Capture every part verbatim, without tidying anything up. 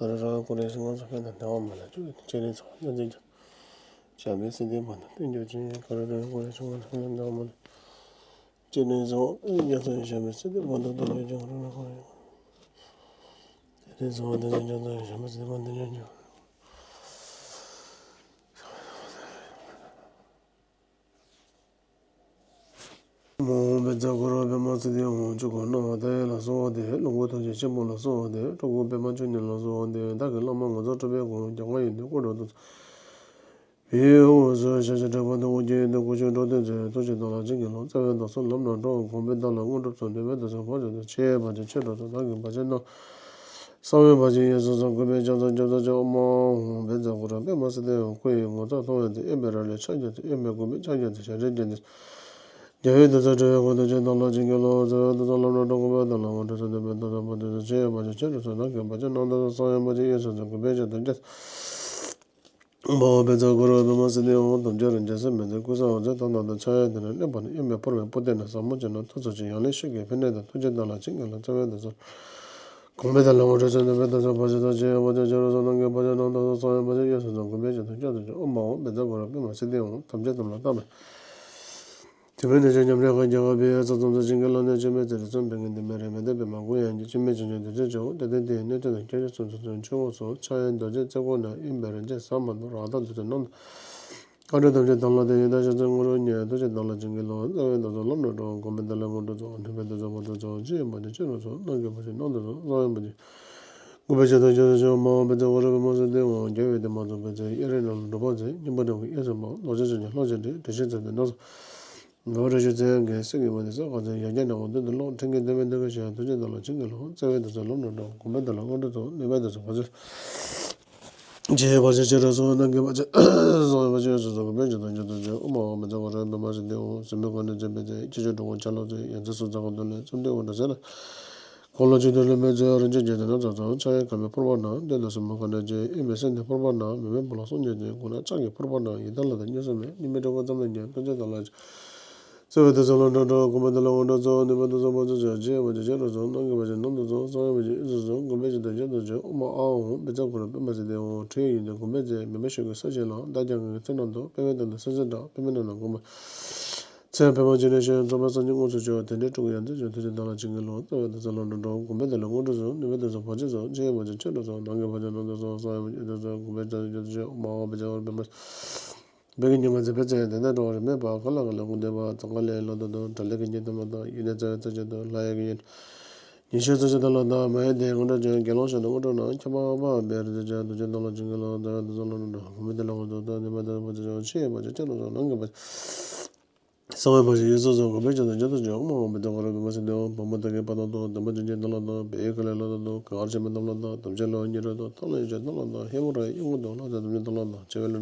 ག་རེ་རང་ཀུ་རེ་ཤི་ང་ཚོ་ཕན་དང་བདེ་བ་མ་ལ་བཅུག་ཡོད་དེ་ཆེ་རེ་ཚོ་ཉ་ཚེ་རྒྱ་བྱ་བའི་སྲིད་དེ་མ་དང་བསྟན་རྒྱུ་ཅན། ག་རེ་རང་ཀུ་རེ་ཤི་ང་ཚོ་ཕན་དང་བདེ་བ་མ་ལ་ཅི་ནས་བཟུང་རྒྱ་མཚོའི་ཞབས་པད་སྲིད་དུ་བར་དུ་བདག་གིས་ཀྱང་རིང་ལ་གང་ཡོང་། དེ་ནས་བཟུང་བ་དེ་ཚོ་རྒྱ་མཚོའི་ཞབས་པད་སྲིད་དུ་བར་དུ་ཉམས་ཀྱང་། མ་འོངས་པའི་རྩ་འཁོར་པདྨ་སིདྡྷི་ཧཱུྃ། ཆོས་སྐུ་སྣང་བ་མཐའ་ཡས་ལ་གསོལ་བ་འདེབས། ལོངས་སྐུ་ཐུགས་རྗེ་ཆེན་པོ་ལ་གསོལ་བ་འདེབས། སྤྲུལ་སྐུ་པདྨ་འབྱུང་གནས་ལ་གསོལ་བ་འདེབས། བདག་གི་བླ་མ་ངོ་མཚར་སྤྲུལ་པའི་སྐུ། རྒྱལ་དབང་ཡོན་ཏན་སྐུ་དྲུང་དུ། བོད་ཡུལ་དབུས་སུ་ཞལ་བཞུགས་དྲེགས་པ་འདུལ་བའི་རྒྱལ་ཡུལ་དུ། སྐུ་མཆོག་འགྲོ་དོན་མཛད་པའི་ཐུགས་རྗེ་དང་ལ་བྱིན་གྱིས་རློབས། རྩ་བའི་བདག་སོགས་ལམ་སྣ་དྲོངས། གོང་འཕེལ་དང་ལ་དངོས་གྲུབ་སྩོལ། འདོད་པའི་དོན་སོགས་ཕར་ཕྱིན་དང་། ཆེ་བ་ཅན་ཆེ་འགྲོ་ཚུལ་ནམ་མཁའི་བར་ཆད་རྣམས། གསང་བའི་བར་ཆད་ཡེ་ཤེས་སོགས། གུས་པས་ཕྱག་འཚལ་སྐྱབས་སུ་མཆི། ཨོཾ་ཨཱཿཧཱུྃ་བཛྲ་གུ་རུ་པདྨ་སིདྡྷི་ཧཱུྃ། སྐུ་ཡི་ངོ་མཚར་མཐོང་བའི་ཚེ། གཡོན་པས་ར་ལས་ཕྱག་བརྐྱངས་ཏེ། གཡོན་པས་གུས་པས་ཕྱག་བརྐྱངས་ཏེ། ཞབས་རལ་བརྒྱན་ཏེ། རྒྱལ་བའི་དོན་སྩོལ་སྤྲུལ་པའི་སྐུ། ཐུགས་རྗེ་དང་ལ་བྱིན་གྱིས་རློབས། རྩ་བའི་བདག་སོགས་ལམ་སྣ་དྲོངས། གོང་འཕེལ་དང་ལ་དངོས་གྲུབ་སྩོལ། འདོད་པའི་དོན་སོགས་ཕར་ཕྱིན་དང་། ཆེ་བ་ཅན་ཆེ་འགྲོ་ཚུལ་ནམ་མཁའི་བར་ཆད་རྣམས། གསང་བའི་བར་ཆད་ཡེ་ཤེས་སོགས། གུས་པས་ཕྱག་འཚལ་སྐྱབས་སུ། ཨོཾ་ཨཱཿཧཱུྃ་བཛྲ་གུ་རུ་པདྨ་སིདྡྷི་ཧཱུྃ། དམ་ཆོས་རིན་ཆེན་ཟེར་མི་འཛིན། ཀུན་བཟང་འོད་ཟེར་དང་ལྡན་ཏེ། ཕྱག་གཡས་གདན་ལ་གནས་པ་ན། གཡོན་པས་ཕུར་པའི་པུསྟི་ནི། ཟབ་མོ་སྤྱོད་ལམ་ཐོབ་ཚུལ་ཅན། ཡང་ལན་ཤུགས་ཀྱིས་ཕན་ཕྲིན་དང་། ཐུགས་རྗེ་དང་ལ་བྱིན་གྱིས་རློབས། རྩ་བའི་བདག་སོགས་གོང་འཕེལ་དང་ལ་དངོས་གྲུབ་སྩོལ། འདོད་པའི་དོན་སོགས་ཕར་ཕྱིན་དང་། ཆེ་བ་ཅན་ཆེ་འགྲོ་ཚུལ་ནམ་མཁའི་བར་ཆད་རྣམས། གསང་བའི་བར་ཆད་ཡེ་ཤེས་སོགས། གུས་པས་ཕྱག་འཚལ་སྐྱབས་སུ་མཆི། ཨོཾ་ཨཱཿཧཱུྃ་བཛྲ་གུ་རུ་པདྨ་སིདྡྷི་ཧཱུྃ། དམ་ཆོས་དམ་ལ་བཏགས་པའི། དུས་མིན་འདས་ཞགས་ཉམས་རེ་ཁ། རྒྱལ་བ་དཔལ་ཡེ་ས་གཙང་མཚོ། བྱིན་གྱིས་བརླབས་ནས་སྤྱན་མི་གཟིགས། རི་གསུམ་བོད་ཀྱི་འདན་མའི་རི། མི་ལྡན་པདྨ་དགུང་ཡང་བརྒྱན། སྤྱན་མི་མཇལ་ཅིང་འདུ་ཚོགས་འཇོམས། དེ་ལྟར་དེ་ཡི་གནས་བརྟན་དང་། སྐྱབས་གནས་སུ་འཛིན་ཚུལ་ཆེན་པོ་སོགས། ཕྱག་གཡས་རྡོ་རྗེ་རྩེ་དགུ་ནས། གཡོན་པས་རིན་ཆེན་ཟ་མ་ཏོག། རཀྟ་བདུད་རྩི་རྣམས་དང་། མཁའ་འགྲོ་ཐམས་ཅད་དང་ལ་བརྟེན། ཡི་དམ་ཞལ་ཟས་དངོས་གྲུབ་བརྙེས། ཐུགས་རྗེ་དང་ལ་བྱིན་གྱིས་རློབས། རྩ་བའི་བདག་སོགས་ལམ་སྣ་དྲོངས། གོང་འཕེལ་དང་ལ་དངོས་གྲུབ་སྩོལ། འདོད་པའི་དོན་སོགས་ཕར་ཕྱིན་དང་། ཆེ་བ་ཅན་ཆེ་འགྲོ་ཚུལ་ནམ་མཁའི་བར་ཆད་རྣམས་དང་། གསང་བའི་བར་ཆད། གུས་པས་ཕྱག་འཚལ་སྐྱབས་སུ་མཆི། ཨོཾ་ཨཱཿཧཱུྃ་བཛྲ་གུ་རུ་པདྨ་སིདྡྷི་ཧཱུྃ། རྒྱལ་བའི་དེད་དཔོན་ཚོགས་པའི་ཚེ། གཡས་རིགས་རྣམས་ལ་སྒྲུབ་པར་མཛད། སྙིང་པོ་འདྲེན་པའི་གཡས་སུ་འབབ། རྡོ་རྗེ་འཆང་ཆེན་ལྷོ་བྱེད་འབྲེལ། དྲི་ཞིམ་རྩེ་ལྡན་སྣ་ཚོགས། ནོར་བུ་རིགས་དྲུག་རྩེ་གང་གི། གསེར་གྱི་མུ་ཏིག་གསེར་ཁ་ཚོན། ཡར་བརྐྱང་ནས་འོག་ཏུ་ལོག །ཕྲེང་གིས་བརྡུངས་པའི་གདུགས་དཀར་ཞལ། ཐུགས་རྗེ་དང་ལ་བྱིན་གྱིས་རློབས། རྩ་བའི་བདག་སོགས་ལམ་སྣ་དྲོངས། གོང་འཕེལ་དང་ལ་དངོས་གྲུབ་སྩོལ། འདོད་པའི་དོན་སོགས་ཕར་ཕྱིན། ཆེ་བ་ཅན་ཆེ་འགྲོ་ཚུལ་ནམ་མཁའི་བར་ཆད། གསང་བའི་བར་ཆད་ཡེ་ཤེས་སོགས། གུས་པས་ཕྱག་འཚལ་སྐྱབས་སུ་མཆི། ཨོཾ་ཨཱཿཧཱུྃ་བཛྲ་གུ་རུ་པདྨ་སིདྡྷི་ཧཱུྃ། ཟུར་མོའི་ཁ་ནས་འཛིན་པའི་ཚེ། ཁྱེའུ་ཆོས་གྲོགས་པོ་ཆ་ལུགས་ཚེ། ཡ་མཚན་སུམ་རྩ་ཁ་ཐུག་ལས། བཅོམ་ལྡན་འོད་འདྲ་ཟེར་ལ། འཁོར་ལོ་བཅུ་དྲུག་ལུས་མེད་མཛོད། རིན་ཆེན་རྒྱན་ཆ་སྣ་ཚོགས་ཚང་། ཕྱག་གཡས་ཁ་བས་ཕུར་པ་བསྣམས། སྟོད་ལ་སུམ་མདོ་ཁ་འདྲ་ཅན། གཡོན་པས་སེང་གེ་ཕུར་པ་བསྣམས། མི་མེད་ཕོ་ལྷ་གསུམ་མཉེས་ཅན། མགུལ་ནག་ལྕགས་ཀྱི་ཕུར་པ་བསྣམས། ཡི་དམ་ལྷ་དང་གཉན་གསུམ་མཉེས། ཐུགས་རྗེ་དང་ལ་བྱིན། རྩ་བའི་དེ་ཚོ་ལ་འགྲོ་འགྲོ། གོམས་པ་དེ་ལ་དངོས་གྲུབ་སྩོལ། ནུས་པ་དེ་ཚོ་ཕར་ཚུར་སྦྱོར། བྱེད་པ་ཅིག་ཕྱི་རུ་སོང་། གནང་གི་བ་ཅིག་ནང་དུ་སོང་། གསང་བའི་བ་ཅིག་གཡས་སུ་སོང་། གོམས་པའི་ཕྱིར་དུ་རྒྱབ་ཏུ་བྱོན། ཨོཾ་ཨཱཿཧཱུྃ་བཛྲ་གུ་རུ་པདྨ་སིདྡྷི་ཧཱུྃ། ཁྲོས་ཡོན་ཏན་གོམས་པས་མཛེས། མེ་མེ་ཞོན་གྱི་ས་གཞན་ལ། བདག་ཀྱང་ངེས་ཀྱི་ཚེ་རྣམས་སུ། པདྨའི་གདན་དུ་སེམས་བསྐྱེད་དགྲ། པདྨའི་གདན་ལ་གོམས་པ་ཚེ་ཡང་པདྨ་འབྱུང་གནས་ཤིང་། རྫོགས་པའི་སངས་རྒྱས་དངོས་སུ་གྱུར། དེ་འདྲའི་སྤྲུལ་སྐུ་ཡང་མཛེས་བྱོན། ཐུགས་རྗེ་བདག་ལ་བྱིན་གྱིས་རློབས། རྩ་བའི་དེ་ཚོ་ལ་འགྲོ་འགྲོ། གོམས་པ་དེ་ལ་དངོས་གྲུབ་སྩོལ། ནུས་པ་དེ་ཚོ་ཕར་ཕྱིན་སོང་། བྱེད་པ་ཅིག་ཕྱི་རུ་སོང་། ནང་གི་བ་ཅིག་ནང་དུ་སོང་། གསང་བའི་བ་ཅིག་གཡས་སུ་སོང་། གོམས་པའི་ཕྱིར་དུ་རྒྱབ་ཏུ་བྱོན། ཨོཾ་ཨཱཿཧཱུྃ་བཛྲ་གུ་རུ་པདྨ་སིདྡྷི་ཧཱུྃ། བདག་གི་ཉོན་མོངས་མཛད་པའི་ཚེ། དེ་ནས་འགྲོ་བ་རིགས་མེད་པ། གང་ལ་གང་ལ་སྐུར་འདེབས་པ། གཙང་ཁ་ལས་ལོག་ཏུ་དང་། དགྲ་ལྷའི་གི་ཉེས་ལྟུང་ལ་དང་། ཡུལ་ནི་རྩ་བའི་རྩ་གཅིག་ཏུ། ལྷ་ཡི་གི་ཉེས་ཉེས་སྤྱོད་རྩ་གཅིག་ཏུ་ལོག་དང་། མ་ཡིན་ཏེ་དངོས་གྲུབ་སྦྱོང་། དགེ་སློང་གཞན་དུ་དངོས་གྲུབ་ན། ཁྱབ་པ་པ་བེ་རི་ཏི་ཅ། ཐུགས་རྗེ་བདག་ལ་བྱིན་གྱིས་རློབས། རྩ་བའི་དེ་ཚོ་ལ་འགྲོ་འགྲོ། གོམས་པ་དེ་ལ་དངོས་གྲུབ་སྩོལ། ནུས་པ་དེ་ཚོ་ཕར་ཕྱིན་སོང་། བྱེད་པ་ཅིག་ཕྱི་རུ་སོང་། ནང་གི་བ་གསང་བའི་བ་ཅིག་གཡས་སུ་སོང་། གོམས་པའི་ཕྱིར་དུ་རྒྱབ་ཏུ་བྱོན། ཨོཾ་ཨཱཿཧཱུྃ་བཛྲ་གུ་རུ་པདྨ་སིདྡྷི་ཧཱུྃ། བ་མོ་དག་གི་བར་དུ་གཏོར། འདོད་པ་ཅན་གྱི་དོན་ལ་དང་། བགེགས་ཀྱི་ཁ་ལས་ལོག་ཏུ་དང་། ག་ར་ཆད་པའི་དོན་ལ་དང་། དམ་ཅན་ལ་ཉེ་རུ་དང་། ཐབས་ལ་ཡོན་ཆབ་དོན་ལ་དང་། ཧེ་མ་ར་ཡི་དབང་དང་། ལྷ་དང་དམ་ཅན་དོན་ལ་དང་། བྱེད་པ་ལ་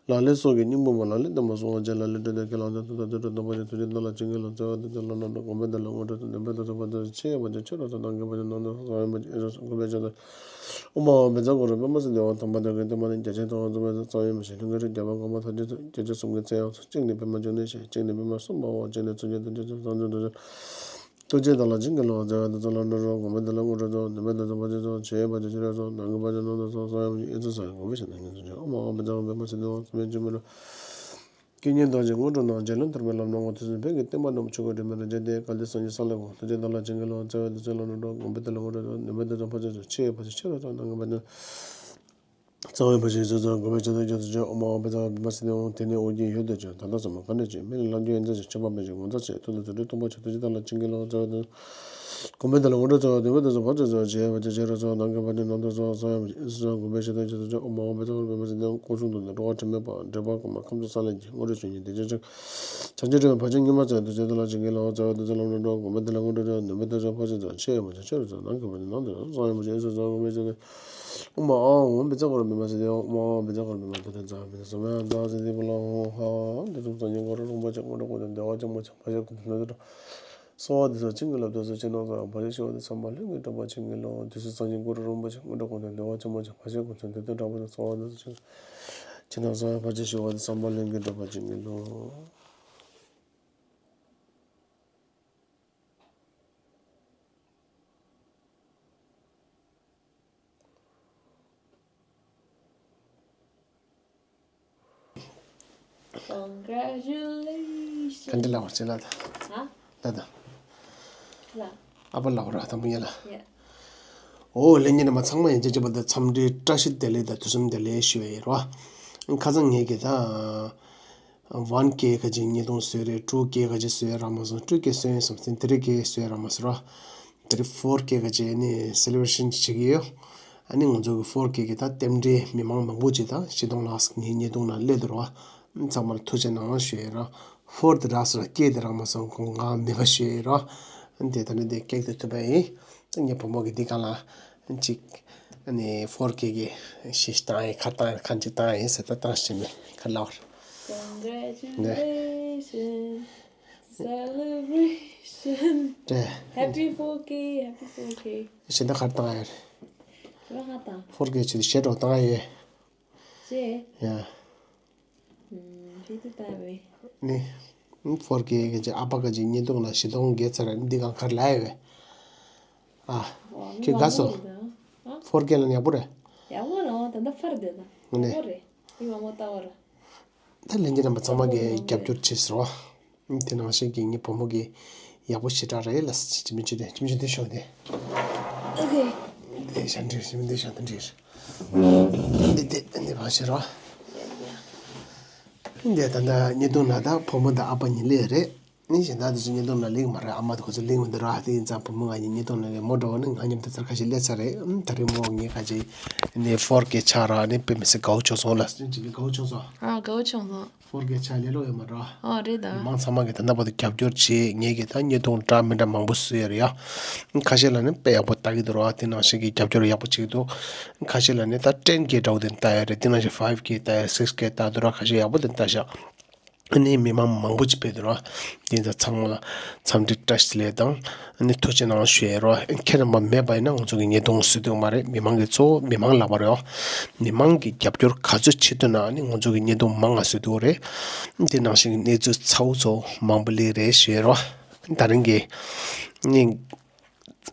ལ་ལས་སྲོག་གི་སྙིང་པོ་མ། ལ་ལས་བརྟན་པ་སྲུང་བ་བྱེད། ལ་ལས་སྤྲོས་ཏེ་ཁས་བླངས་ཏེ། ཐུགས་དམ་དུ་གྲུབ་རྣམ་པ་ཅན། ཐུགས་རྗེ་བདག་ལ་བྱིན་གྱིས་རློབས། རྩ་བའི་དེ་ཚོ་ལ་འགྲོ་འགྲོ། གོམས་པ་དེ་ལ་དངོས་གྲུབ་སྩོལ། ནུས་པ་དེ་ཚོ་ཕར་ཕྱིན་སོང་། བྱེད་པ་ཅིག་ཕྱི་རུ་སོང་། ནང་གི་བ་ཅིག་ནང་དུ་སོང་། གསང་བའི་བ་ཅིག་གཡས་སུ་སོང་། གོམས་པའི་ཕྱིར་དུ། ཨོཾ་ཨཱཿཧཱུྃ་བཛྲ་གུ་རུ་པདྨ་སིདྡྷི་ཧཱུྃ། དམ་པ་དག་གི་སྟོན་པ་ནི། རྒྱ་ཆེན་དང་གཙང་མའི་རྩ་བ་ཡིན། རྩ་བའི་མ་ཞེས་ལྷུན་གྱིས་གྲུབ། རྒྱལ་བ་དཀོན་མཆོག་ཐམས་ཅད་དང་། སྐྱེ་མཆེད་གསུམ་གྱི་ཚེ་ཡང་གསུམ། གཅིག་ནི་པདྨ་འབྱུང་གནས་ཤེས། གཅིག་ནི་པདྨ་གསུམ་པའོ། གཅིག་ནི་ཐུགས་རྗེ་བདག་ལ་བྱིན་གྱིས་རློབས། རྩ་བའི་དེ་ཚོ་ལ་འགྲོ་འགྲོ། གོམས་པ་དེ་ལ་དངོས་གྲུབ་སྩོལ། ནུས་པ་དེ་ཚོ་ཕར་ཕྱིན་སོང་། བྱེད་པ་ཅིག་ཕྱི་རུ་སོང་། ནང་གི་བ་ཅིག་ནང་དུ་སོང་། གསང་བའི་བ་ཅིག་གཡས་སུ་སོང་། གོམས་པའི་ཕྱིར་དུ་རྒྱབ་ཏུ་བྱོན། ཨོཾ་ཨཱཿཧཱུྃ་བཛྲ་གུ་རུ་པདྨ་སིདྡྷི་ཧཱུྃ། རྩ་བ་ཡིན། རྩ་བ་ཡིན། རྩ་བ་ཡིན། རྩ་བ་ཡིན། དཀྱིལ་འཁོར་རྡོ་རྗེ་དངོས་གྲུབ་ན། རྗེ་བློན་ཐར་པའི་ལམ་སྣ་ངོ་། དུས་གསུམ་བོད་ཀྱི་བསྟན་པ་རྣམས། ཆོས་སྐུ་དྲི་མེད་རང་བཞིན་ཏེ། བཀའ་དྲིན་སངས་རྒྱས་ས་ལ་དགོངས། ཐུགས་རྗེ་བདག་ལ་བྱིན་གྱིས་རློབས། རྩ་བའི་དེ་ཚོ་ལ་འགྲོ་འགྲོ། གོམས་པ་དེ་ལ་དངོས་གྲུབ་སྩོལ། ནུས་པ་དེ་ཚོ་ཕར་ཕྱིན་སོང་། བྱེད་པ་ཅིག་ཕྱི་རུ་སོང་། ནང་གི་བ་ཅིག་གཙང་བའི་བ་ཅིག་གཡས་སུ་སོང་། གོམས་པའི་ཕྱིར་དུ་རྒྱབ་ཏུ་བྱོན། ཨོཾ་ཨཱཿཧཱུྃ་བཛྲ་གུ་རུ་པདྨ་སིདྡྷི་ཧཱུྃ། དེ་ནས་འོད་ཀྱི་ཡུལ་དུ་བྱོན། ད་ལྟ་ཚང་མ་ག་འདྲ་བྱེད། མི་ལ་ལམ་གྱི་ཡོན་ཏན་ཅན། མཆོད་པ་མེད་ཅིང་ངོ་མཚར་ཆེ། ཐུགས་ལ་རྫུ་འཕྲུལ་སྟོན་པ་ཆེ། ཐུགས་རྗེ་བདག་ལ་བྱིན་གྱིས་རློབས། རྩ་བའི་དེ། གོམས་པ་དེ་ལ་དངོས་གྲུབ་སྩོལ། ནུས་པ་དེ་ཚོ་ཕར་ཕྱིན་སོང་། བྱེད་པ་ཅིག་ཕྱི་རུ་སོང་། ནང་གི་བ་ཅིག་ནང་དུ་སོང་། གསང་བའི་བ་ཅིག་གཡས་སུ་སོང་། གོམས་པའི་ཕྱིར་དུ་རྒྱབ་ཏུ་བྱོན། ཨོཾ་ཨཱཿཧཱུྃ་བཛྲ་གུ་རུ་པདྨ་སིདྡྷི་ཧཱུྃ། སྐུ་གསུང་ཐུགས་ནི་འགྲོ་བ་དྲི་མེད་པ། འདྲེན་པ་གོང་མ་ཁམས་གསུམ་ས་ལ་གྱིས། དངོས་གྲུབ་བྱིན་གྱིས་དེ་བཞིན་གཤེགས། བྱང་ཆུབ་སྒྲོན་མེ་ཕར་ཕྱིན་ཉི་མ་ཚེ། ཐུགས་རྗེ་བདག་ལ་བྱིན་གྱིས་རློབས། རྩ་བའི་དེ་ཚོ་ལ་འགྲོ་འགྲོ། གོམས་པ་དེ་ལ་དངོས་གྲུབ་སྩོལ། ནུས་པ་དེ་ཚོ་ཕར་ཕྱིན་སོང་། བྱེད་པ་ཅིག་ཕྱི་རུ་སོང་། ནང་གི་བ་ཅིག་ནང་དུ་སོང་། གསང་བའི་བ་ཅིག་གཡས་སུ་སོང་། གོམས་པའི་ཕྱིར་དུ། ཨོཾ་ཨཱཿཧཱུྃ་བཛྲ་གུ་རུ་པདྨ་སིདྡྷི་ཧཱུྃ། ཨོཾ་ཨཱཿཧཱུྃ་བཛྲ་གུ་རུ་པདྨ་ཏུ་རེ་ཛྭ་བྷཱ་ཡེ་སྭཱ་ཧཱ། ཛཿ་སིདྡྷི་ཕུ་ལ་ཧཱུྃ་ཧཱ། དུས་གསུམ་སངས་རྒྱས་གུ་རུ་རིན་པོ་ཆེ། དངོས་གྲུབ་ཀུན་ཀྱང་བདེ་བ་ཅན་མ་ཆེ། ཕར་ཕྱིན་ཀུན་ཏུ་ནོར་དང་གསོལ་བ་འདེབས་སོ། བྱིན་གྱིས་བརླབ་ཏུ་གསོལ། ཕྱི་ནང་གསང་བ་ཕར་ཕྱིན་ཞི་བ་དང་། བསམ་པ་ལྷུན་གྱིས་གྲུབ་པ་བྱིན་གྱིས་རློབས། དུས་གསུམ་སངས་རྒྱས་གུ་རུ་རིན་པོ་ཆེ། དངོས་གྲུབ་ཀུན་ཀྱང་བདེ་བ་ཅན་མ་ཆེ། ཕར་ཕྱིན་ཀུན་ཏུ་ནོར་དང་གསོལ་བ་འདེབས་སོ། ཕྱི་ནང་གསང་བ་ཕར་ཕྱིན་ཞི་བ་དང་། བསམ་པ་ལྷུན་གྱིས་གྲུབ་པ་བྱིན་གྱིས་རློབས། Congratulations. ག་འདྲ་ལབ་པ་ཅིག་ལབ་དང་། ཧ། ལབ་དང་། ལ། ཨ་ཕ་ལབ་ར་དང་པོ་ཡ་ལ། ཡ། ཨོ་ལྷན་རྒྱས་རྣམ་པ་ཚང་མ་ཡན་ཆད་གཅིག་པ་དང་འཚམས་འདྲི་བཀྲ་ཤིས་བདེ་ལེགས་དང་དུས་གསུམ་བདེ་ལེགས་ཞུ་ཡ་ཡིན་རོ། ཁ་སང་ངས་ཀྱི་ད། One K ག་ཅིག་བརྙན་ཐུང་བཟོས་རེད། Two K ག་ཅིག་བཟོས་རག་མ་སོང་། Two K བཟོས་ཡིན་བསམ་སྟེ་དེ་རིང་གི་བཟོས་རག་མ་སོང་ར། དེ་རིང་Four K ག་ཅིག་ནི་celebration བྱེད་ཀྱི་ཡོད། ཨ་ནི་ང་ཚོ་གི་Four K གི་ད་རྟེན་འབྲེལ་མི་མང་མང་པོ་ཅིག་ད་སྤྱི་སྟོང་ལ་ངའི་བརྙན་ཐུང་ནང་སླེབས་འདུག་ར། ཚང་མར་ཐུགས་རྗེ་གནང་ཞུ་ཡ་ར། Four དེ་རག་སོང་ར། K དེ་རག་མ་སོང་། ཁོང་ང་མེད་པ་ཞུ་ཡ་ར། དེ་ད་ནི་དེ་ཀེག་དེ་ཐུབ་པ་ཡིན། ངའི་བུ་མོ་གི་འདི་ག་ལ། གཅིག་ཨ་ནི་Four K གི་ཤེས་བཏང་ཡིན། ཁ་བཏང་ཡིན། ཁ་ཅིག་བཏང་ཡིན་ཟེར། ད་བཏང་ཤེས་མེད་ཁ་ལག་ར། Congratulations. Celebration. རེད། Happy Four K, Happy Four K. གཞན་དག་གར་བཏང་ཡོད་རེད། ག་བ་ག་བཏང་། Four K བྱས་ཏེ་གཞས་འདྲ་བོ་བཏང་ཡོད། ཅེ། ཡ། ཨུམ། ཅི་ཏི་ཏ་བེ། ནི། Four K གི་ཅི་ཨ་ཕ་གི་ཅི་བརྙན་ཐུང་ལ་བཞི་སྟོང་བརྒལ་ཚར་རེད། འདི་གང་གར་ལ་ཡོད་བས། ཨ། ཁྱོད་དགའ་སོང་། Four K ལ་ཡག་པོ་རེད། ཡག་པོ་རེད། ད་ད་ཕར་དེ་ད། ནི། ཡག་པོ་རེད། མི་མང་པོ་ལྟ་བ་རེད། ད་ལྷན་རྒྱས་རྣམ་པ་ཚང་མ་གིས་རྒྱབ་སྐྱོར་བྱེད་ཟེར་བ། དེ་ནང་བཞིན་གྱི་ངའི་བུ་མོ་གིས་ཡག་པོ་ཞེ་དྲག་རེད་ལ། ཅི་མི་ཅི་དེ་ཅི་མི་ཅི་དེ་ཤོག་དེ། ཨོ་ཁེ། དེ་ཞག་འདྲི། ཅི་མི་དེ་ཞག་དེ་འདྲི། འདི་དེ་འདི་ཕར་ཕྱིན་རོགས། འདི་ད་ལྟ་བརྙན་ཐུང་ནང་ད་བུ་མོ་དང་ཨ་ཕ་གཉིས་སླེབས་རེད། ནི་གཞན་དག་དེ་ཚོ་བརྙན་ཐུང་ནང་སླེབས་མ་རེད། ཨ་མ་དེ་ཁོ་ཚོ་སླེབས་མི་འདུག་ར། དེ་ཡིན་ཙང་བུ་མོ་ང་གཉིས་བརྙན་ཐུང་ནང་གི་མོ་འགྲོ་བ་ནི་ང་མཉམ་དུ་ཚར་ཁ་ཤས་སླེབས་ཚར་རེད། ཨམ། ད་རེས་མོ་ངའི་ཁ་ཅིག་ནི་Four K ཆགས་ར། ནི་དཔེ་མི་སྲིད་དགའ་བོ་བྱུང་སོང་ལ། ཅིག་གི་དགའ་བོ་བྱུང་སོང་། ཨ། དགའ་བོ་བྱུང་སོང་། Four K ཆགས་ལེ་ལོ་ཡོད་མ་རེད། ཨ། རེད་ད། མི་མང་ཚང་མ་གིས་ད་ལྟ་བར་དུ་རྒྱབ་སྐྱོར་བྱེད། ངེད་ཀྱིས་ད་བརྙན་ཐུང་འདྲ་མི་འདྲ་མང་པོ་བཟོས་ཡོད་རེད་ཡ། ཁ་ཤས་ལ་ནི་དཔེ་ཡག་པོ་ལྟ་གི་འདུག་ར། དེ་ནང་བཞིན་གྱི་རྒྱབ་སྐྱོར་ཡག་པོ་བྱེད་ཀྱི་འདུག་ཁ་ཤས་ལ་ནི་ད་ten K འདྲ་བོ་དེ་ལྟ་ཡོད་རེད། དེ་ནང་བཞིན་five K ལྟ་ཡོད། Six K ལྟ་འདུག་ར། ཁ་ཤས་ཡག་པོ་དེ་ལྟ་ཤག་ཨ་ནི་མི་མང་མང་པོ་ཅིག་ཕེབས་འདུག་ར། དེ་ཚོ་ཚང་མ་ལ་འཚམས་འདྲི་བཀྲ་ཤིས་བདེ་ལེགས་དང་། ཨ་ནི་ཐུགས་རྗེ་གནང་ཞུ་ཡས་རོ། ཁྱེད་རྣམ་པ་མེད་པ་ཡིན་ན་ང་ཚོ་གི་བརྙན་ཐུང་བཟོ་འདོད་མ་རེད། མི་མང་གི་གཙོ་བོ་མི་མང་ལག་པ་རེད། མི་མང་གི་རྒྱབ་སྐྱོར་ག་ཚོད་བྱེད་ཐུབ་ན་ཨ་ནི་ང་ཚོ་གི་བརྙན་ཐུང་མང་ང་བཟོ་འདོད་རེད། དེ་ནང་བཞིན་གྱི་གནས་ཚུལ་ཚ་བོ་ཚོ་མང་པོ་སླེབས་རེད་ཞུ་ཡས་རོ། ད་རིང་གི་ནི།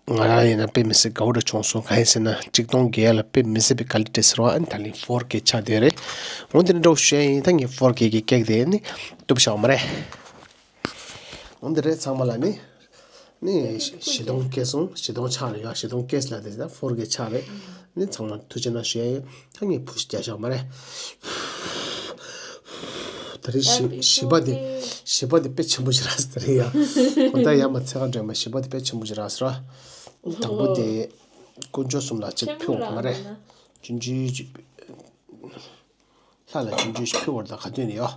ང་རང་ཡིན་ན་དཔེ་མི་སྲིད་དགའ་བོ་འདྲ་བྱུང་སོང་། གང་ཡིན་ཟེར་ན་གཅིག་སྟོང་བརྒྱད་ལ་དཔེ་མི་སྲིད་པའི་ཀ་ལི་ཊི་ཟེར་བ་ཨ་ནི་ད་ལན་ཕོར་ཀེ་ཆགས་བསྡད་རེད། འོན་ཏེ་འདྲ་བོ་ཞུ་ཡ་ཡིན། ད་ངས་ཕོར་ཀེ་གི་ཀེག་དེ་ནི་གཏུབ་བཞག་མ་རེད། འོན་ཏེ་རེད་ཚང་མ་ལ་ནི་ནི་བཞི་སྟོང་བརྒལ་སོང་། བཞི་སྟོང་ཆགས་རེད་ཡ། བཞི་སྟོང་བརྒལ་ལ་དེ་ད་ཕོར་ཀེ་ཆགས་རེད། ནི་ཚང་མ་ཐུགས་རྗེ་གནང་ཞུ་ཡ་ཡིན། ད་ངས་ཕུ་ཤི་རྒྱག་བཞག་མ་རེད། ད་རེས་བཞི་བཞི་པ་དེ་བཞི་པ་དེ་དཔེ་ཆེན་པོ་ཞིག་རག་ཟེར་ཡ། གོ་ད་ཡ་མ་ཚད་ཁ་འདྲ་མ་བཞི་པ་དེ་དཔེ་ཆེན་པོ་ཞིག་རག་ཟེར་བ། དང་པོ་དེ་དཀོན་མཆོག་གསུམ་ལ་ཅིག་ཕུལ་བ་མ་རེད། ཆུང་ཆུང་ཅིག་ལྷ་ལ་ཆུང་ཆུང་ཞིག་ཕུལ་བར་ད་ག་དུས་ནས་ཡོ།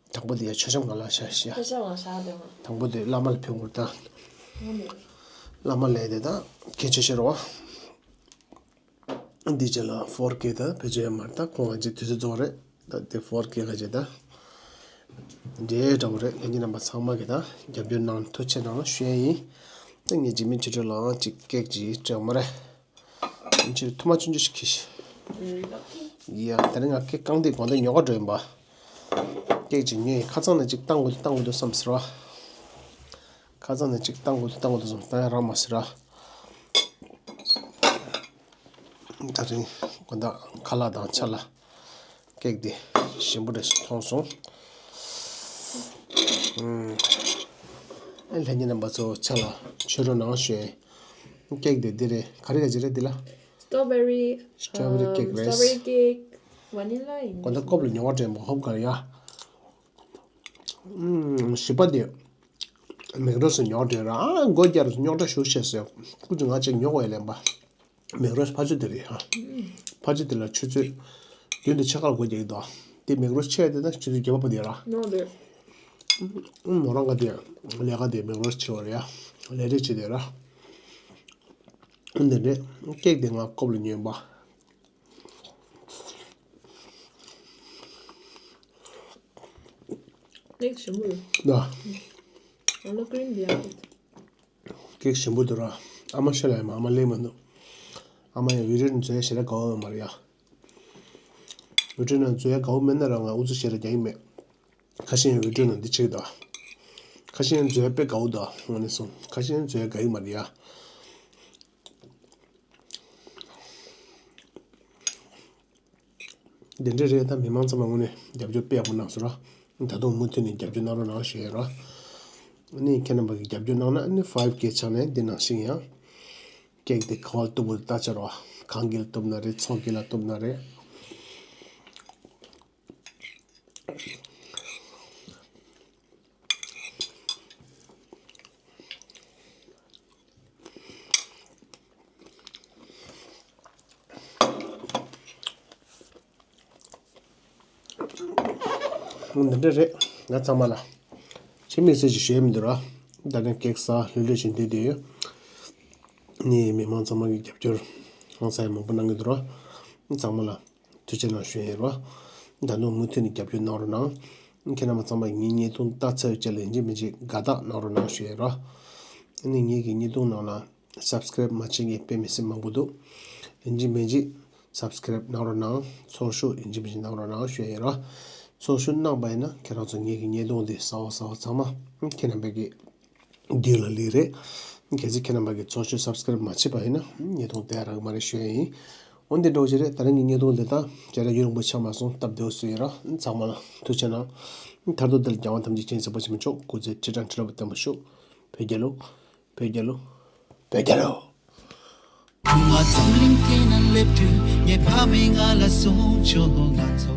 དང་པོ་དེ་ཡ་མཆོད་བཤམས་སྒང་ལ་བཞག་བཞག་ཆ་ཆ་ལ་བཞག་དེ་མ། དང་པོ་དེ་བླ་མ་ལ་ཕུལ་བར་ད། བླ་མ་ལས་དེ་ད་གལ་ཆེ་ཤོས་རེད་བ། འདི་རྗེས་ལ་ཕོར་ཀེ་ད་བེད་སྤྱོད་ཡོད་མ་རེད། ད་ཁོང་ང་ཅིག་དུས་ཚོད་རྫོགས་རེད། ད་དེ་ཕོར་ཀེ་ག་ཅིག་ད་འདྲེ་འདྲ་བོ་རེད། ལྷན་རྒྱས་རྣམ་པ་ཚང་མ་གི་ད་རྒྱབ་སྐྱོར་གནང་ཐུགས་རྗེ་གནང་ཞུ་ཡ་ཡིན། ད་ངས་རྗེས་མའི་ཆུ་ཚོད་ལའང་ཅིག་ཀེག་ཅིག་སྤྲད་མ་རེད། ཕྱིར་ཐུར་མ་ཆུང་ཆུང་ཞིག་ཁྱེར་ཤིག་ཡ་ད་རིང་ང་ཀེག་བཀང་སྟེ་དགོང་དག་ཉོ་ག་འགྲོ་ཡིན་པ། ཀེག་ཅིག་ཉོས་ཡིན། ཁ་སང་ནས་ཅིག་བཏང་དགོས་འདུག་བཏང་དགོས་འདུག་བསམ་ཟེར་བ། ཁ་སང་ནས་ཅིག་བཏང་དགོས་འདུག་བཏང་དགོས་འདུག་བསམ། བཏང་ཡ་རག་མ་སོང་ར། ད་རིང་དགོང་དག་ཁ་ལག་དང་ཆ་ལ་ཀེག་འདི་ཞིམ་པོ་འདྲ་ཞིག་མཐོང་སོང་། ཨུམ། ཨེ་ལྷན་རྒྱས་རྣམ་པ་ཚོ་ཆ་ལ་མཆོད་རོགས་གནང་ཞུ་ཡ་ཡིན། ཀེག་འདི་འདི་རེད། ག་རེ་ག་ཅི་རེད་འདི་ལ། སི་ཊོ་བེ་རི། སི་ཊོ་བེ་རི་ཀེག་རེད། སི་ཊོ་བེ་རི་ཀེག་ཝ་ནི་ལ་ཡིན། དགོང་དག་ཀོབ་ལ་ཉོ་བ་དྲན་པ་ཧོབ་ག་ཡ། ཨུམ། བཞི་པ་དེ་མེག་རོས་ཉོ་བ་དྲན་ར། ཨ་སྒོ་རྒྱག་ར་རྙོག་དྲ་ཞུ་ཤེས་སོ། ཀུ་ཅི་ང་ཅིག་ཉོ་དགོས་ལན་པ། མེག་རོས་ཕ་ཆུ་དེ་རེད་ཧ། ཕ་ཆུ་དེ་ལ་ཆུ་ཚོད་བདུན་དང་ཕྱེད་ཀ་ལ་སྒོ་རྒྱག་གི་འདུག་དེ་མེག་རོས་ཆེ་དེ་ད་ཆུ་ཚོད་བརྒྱད་པ་བར་དེ་ར། ནོ་དེ། ཨུམ། མོ་རང་ག་དེ་ལས་ཀ་དེ་མེག་རོས་ཆེ་བ་རེད་ཡ། ལས་རེས་བྱེད་དེ་ར། ཨུམ། དེ་རེད། ཀེག་དེ་ང་ཀོབ་ལ་ཉོས་པ། ཀེག་ཞིམ་པོ་ཡོད། ན། ཨ་ལོ་ཀི་རིམ་འདི་ཡག་པོ་འདུག་ཀེག་ཞིམ་པོ་འདུག་ར། ཨ་མ་ཤ་ལ་ཡ་མ་ཨ་མ་ལེགས་མ་འདུག་ཨ་མ་ཡ་བི་ཌི་ཡོ་ནང་བཟོ་ཡ་ཞེ་དྲག་དགའ་བོ་ཡོད་མ་རེད་ཡ། བི་ཌི་ཡོ་ནང་བཟོ་ཡ་དགའ་བོ་མེད་ན་ར་ང་ཨུ་ཚུགས་ཞེ་དྲག་རྒྱག་གི་མེད། ཁ་ཤས་ཡང་བི་ཌི་ཡོ་ནང་འདི་བྱེད་ཀྱི་འདུག་ཁ་ཤས་ཡང་བཟོ་ཡ་དཔེ་དགའ་བོ་འདུག་དངོས་གནས་སོང་། ཁ་ཤས་ཡང་བཟོ་ཡ་དགའ་གི་མ་རེད་ཡ། དེ་འདྲ་རེད། ད་མི་མང་ཚང་མ་དངོས་གནས་རྒྱབ་སྐྱོར་དཔེ་ཡག་པོ་གནང་སོང་ར། ད་དུང་མུ་མཐུད་ནས་རྒྱབ་སྐྱོར་གནང་རོགས་གནང་ཞུ་ཡ་ར། ཨ་ནི་ཁྱེད་རྣམ་པ་གིས་རྒྱབ་སྐྱོར་གནང་ན་ཨ་ནི་ཕའིབ་ཀེ་ཆགས་ནས་འདི་ནང་བཞིན་ཡང་ཀེག་དེ་ག་པར་གཏུབ་དགོས་ལྟ་ཆ་ར། ཁང་གི་ལ་གཏུབ་ན་རེད། ཚོགས་ཀྱི་ལ་གཏུབ་ན་རེད། འདི་འདྲ་རེད། ང་ཚང་མ་ལ་ཕྱི་མིག་སེར་ཞིག་ཞུ་ཡ་མི་འདུག་ར། ད་ནི་ཀེག་ཟ་ལྷོད་ལྷོད་བྱས་བསྡད་དེ་ཡོད། ནི་མི་མང་ཚང་མ་གི་རྒྱབ་སྐྱོར་ཧང་སང་ཡ་མང་པོ་གནང་གི་འདུག་ར། ཚང་མ་ལ་ཐུགས་རྗེ་གནང་ཞུ་ཡ་ཡིན་ར། ད་དུང་མུ་མཐུད་ནས་རྒྱབ་སྐྱོར་གནང་རོགས་གནང་། ཁྱེད་རྣམ་པ་ཚང་མ་ངའི་བརྙན་ཐུང་ལྟ་ཚར་བའི་རྗེས་ལ་ཡིན་གཅིག་མིན་གཅིག་དགའ་རྟགས་གནང་རོགས་གནང་ཞུ་ཡ་ཡིན་ར། ཨ་ནི་ངེད་ཀྱི་བརྙན་ཐུང་ནང་ལ་སབ་སི་ཀ་རེབ་མ་བྱེད་མཁན་དཔེ་མི་སྲིད་མང་པོ་འདུག་ཡིན་གཅིག་མིན་གཅིག་སབ་སི་ཀ་རེབ་གནང་རོགས་གནང་། ཚོགས་ཞུགས་ཡིན་གཅིག་མིན་གཅིག་གནང་རོགས་གནང་ཞུ་ཡ་ཡིན་ར། ཚོགས་ཞུགས་གནང་པ་ཡིན་ན་ཁྱེད་རང་ཚོ་ངེད་ཀྱི་བརྙན་ཐུང་འདི་གསར་པ་གསར་པ་ཚང་མ་ཁྱེད་རྣམ་པ་གི་མདུན་ལ་སླེབས་རེད། གལ་སྲིད་ཁྱེད་རྣམ་པ་གིས་ཚོགས་ཞུགས་སབ་སི་ཀ་རེབ་མ་བྱས་པ་ཡིན་ན་བརྙན་ཐུང་བལྟ་ཡ་རག་གི་མ་རེད་ཞུ་ཡ་ཡིན། འོན་ཏེ་འདྲ་བོ་ཞིག་རེད། ད་རིང་གི་བརྙན་ཐུང་འདི་དག་ཞེ་དྲག་ཡུན་རིང་པོ་ཆགས་མ་སོང་། སྟབས་བདེ་པོ་བཟོས་ཡིན་ར། ཚང་མ་ལ་ཐུགས་རྗེ་གནང་། མཐར་ཐུག་འདི་ལ་རྒྱལ་དབང་ཐམས་ཅད་མཁྱེན་སྲིད་པ་ཆེན་པོ་མཆོག་སྐུ་ཚེ་ཁྲི་ཕྲག་ཁྲི་ལོ་བར་བརྟན་པར་ཤོག་བོད་རྒྱལ་ལོ། བོད་རྒྱལ་ལོ། བོད་རྒྱལ་ལོ། ཁུ་མ་འཛམ་གླིང་སྟེང་ན་སླེབས་དུས་ངའི་ཕ་མས་ང་ལ་གསུངས་བྱུང་། ང་ཚོ།